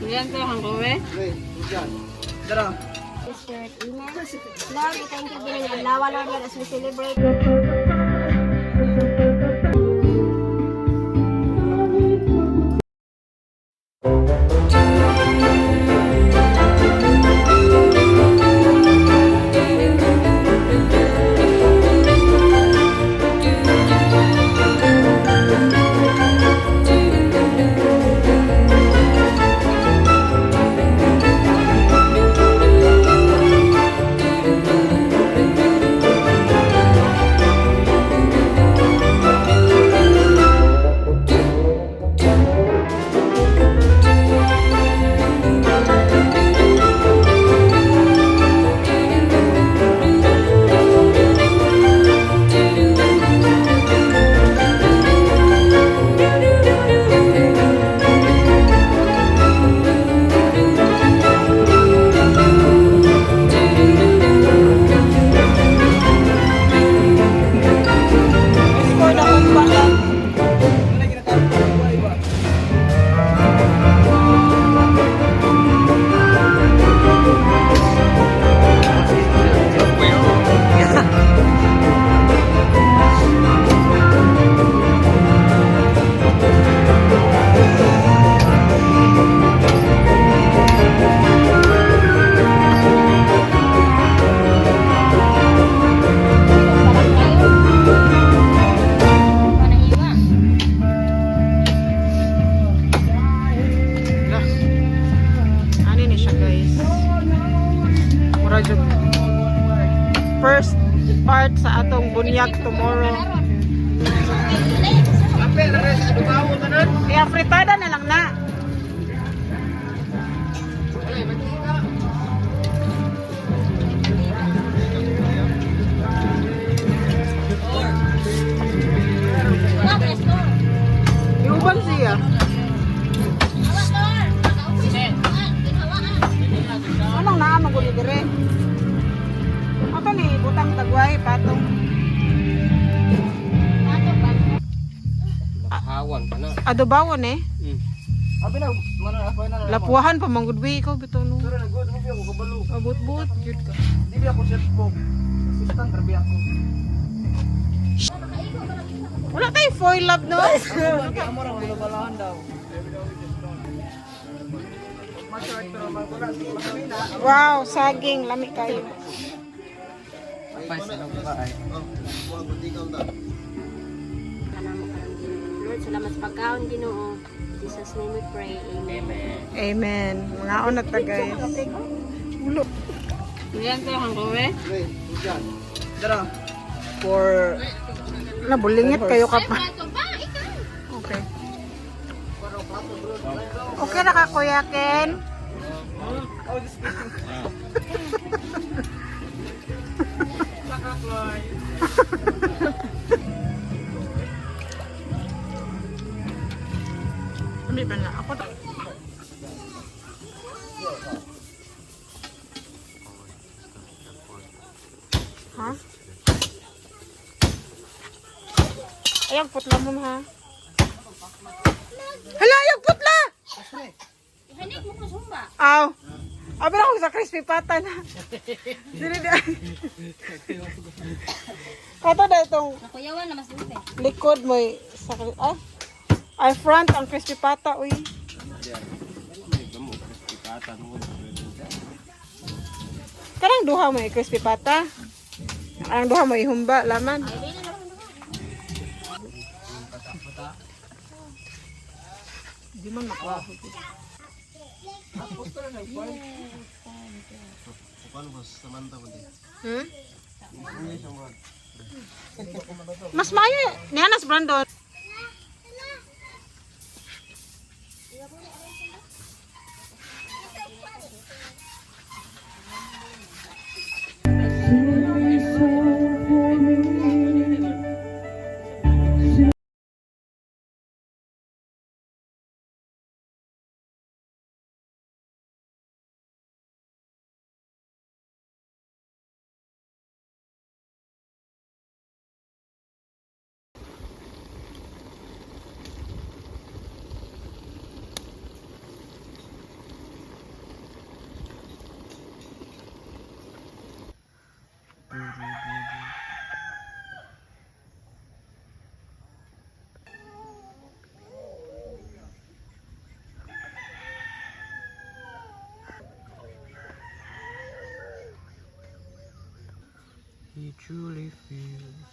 Yan ko kang kowe. Dara. Spirit. Amen. Lord, we thank you gining adlaw, Lord God, as we celebrate. Score na kung ba lang. Ano ni siya, guys? Mura jud. First part sa atong bunyag tomorrow. Kaya fritada na lang na. Iuban siya. Anong naa maguli dire? Ato ni butang tagway patong. Hawan pa na. Adobawon eh. Abi na, mana ako na. Lapuahan pa manggudwi ikaw bitaw no. Pero nag-good mo ako kabalo. Abot-bot jud ka. Di ba ako chef cook? Assistant rabi ako. Wala tayo foil love no. Amo ra balahan daw. Wow, saging lami kayo. Lord, salamat sa pagkaon, Ginoo. In Jesus' name we pray. Amen. Amen. Mga na ta, guys. Ulo. Yan ko kang kowe. Dara. For Nabulingit kayo ka pa. Okay. Okay na ka, Kuya Ken? Hindi ba na? Ako to. Ha? Ayang putla mo ha. Hala, ayang putla! Ihanig mo ko sumba. Aw. Abi na ako sa crispy pata na. Dili di. Kato na itong Nakuyawan na mas dute. likod mo sa ay. Ay front ang crispy pata uy. Karang duha mo crispy pata. Ang duha mo ihumba laman. Di man makuha. Mas maayo niya nas Brandon. He truly feels.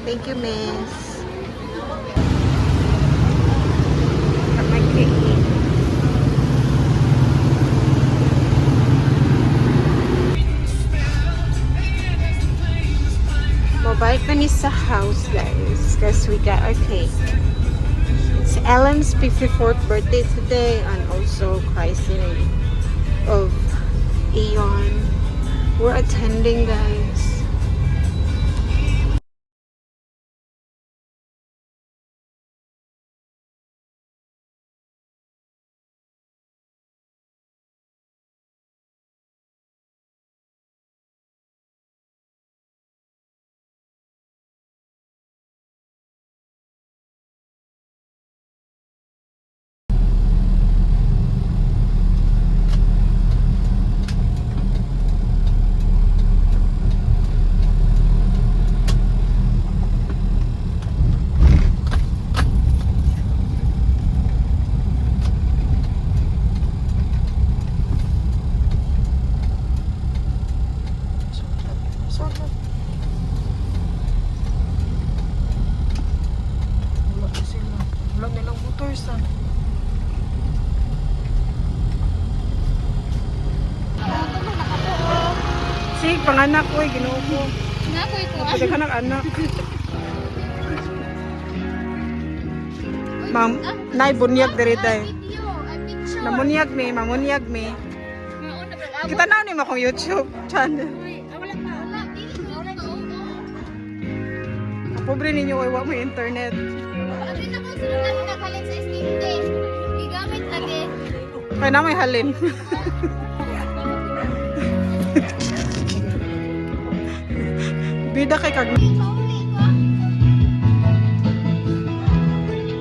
Thank you, miss. Got my cake. Mobike na ni sa house, guys. Because we got our cake. It's Ellen's 54th birthday today and also christening of Aeon. We're attending, guys. Sorry. Wala na sila. Wala nilang motors ah. Sige, panganak ko eh, ginoo ko. Pwede ka ng anak. Ma'am, nay bunyag diri day. Namunyag mi, mamunyag mi. Kita na ni mo akong YouTube channel. Pobre ninyo ay wa may internet. Kaya na may halin. Bida kay kag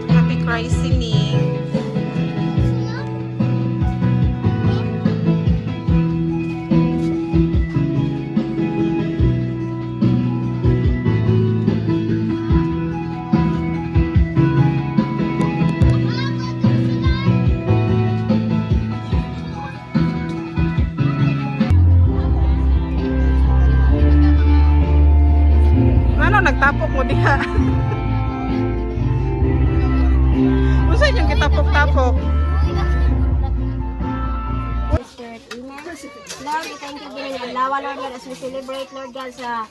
Happy christening. Ano nagtapok mo diha? Unsa inyong gitapok-tapok? Spirit, Amen. Lord, we thank you gining adlaw, Lord God, as we celebrate, Lord God, sa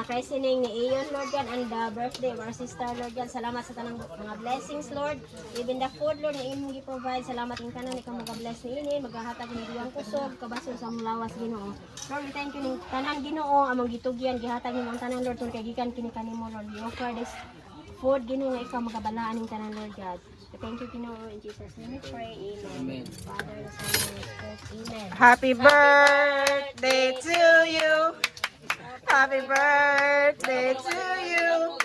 christening ni Aeon, Lord God, and the birthday of our sister, Lord God. Salamat sa tanang mga blessings, Lord. Even the food, Lord, na imong gi-provide. Salamat ing tanan ikaw magabless ni ini, magahatag ni diyang kusog, kabason sa among lawas, Ginoo. Lord, we thank you ning tanan Ginoo, among gitugyan, gihatag nimo ang tanan, Lord, tungod kay gikan kini kanimo, Lord. We offer this food, Ginoo, nga ikaw magabalaan ning tanan, Lord God. We thank you, Ginoo, in Jesus' name we pray. Amen. Father, the Son, and the Spirit. Amen. Happy birthday to you. Happy birthday to you.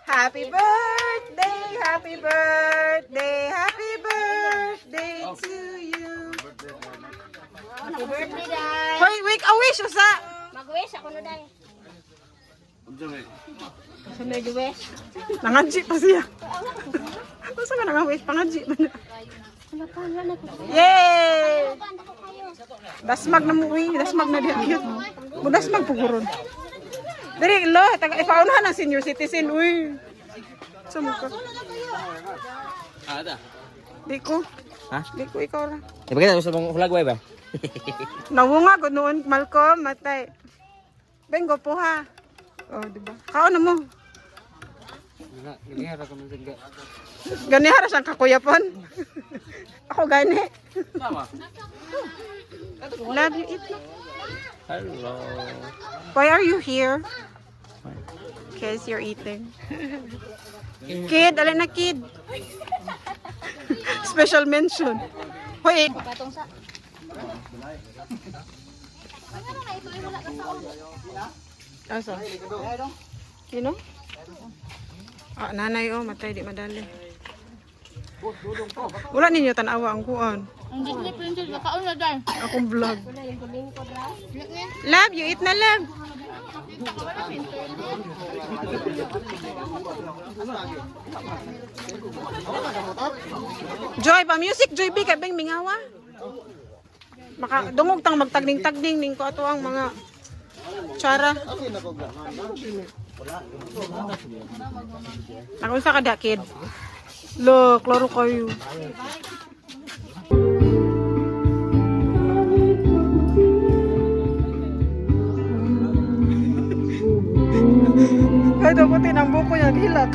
Happy birthday, happy birthday, happy birthday to you. Happy birthday, Day! Hoy, wait, a wish usa. Mag-wish ako no, Day. Sa may wish. Nangadji pa siya. Unsa man ang wish pangadji man. Wala pa, wala na ko. Yay! Banda ko kayo. Dasmag na mo uy, dasmag na diha cute. Mo dasmag puguron. Diri lo, taga ipaunahan ang senior citizen uy. Sumo ka. Ada. Di ko. Ha? Di ko ikaw ra. Di ba kita gusto mong hulagway ba? Nawunga gud noon Malcolm matay. Bengo po ha. Oh, di ba? Kaon na mo. Gani hara siyang kakuyapon. Ako gani. Tama. Love you eat na. Hello. Why are you here? Because you're eating. Kid, alin na kid. Special mention. Hoy, Patong sa. Asa? Sino? Ah, nanay oh, matay di madali. Wala ninyo tanawa ang kuan. Ang Disney princess, nakaon na dahil. Akong vlog. Love, you eat na, love. Joy, pa music Joy B kay beng mingawa. Maka dungog tang magtagning-tagning ning ko ato ang mga tsara. Nakunsa ka dakid? Lo, klaro kayo. Kahit ako tinang buko niya, hilak.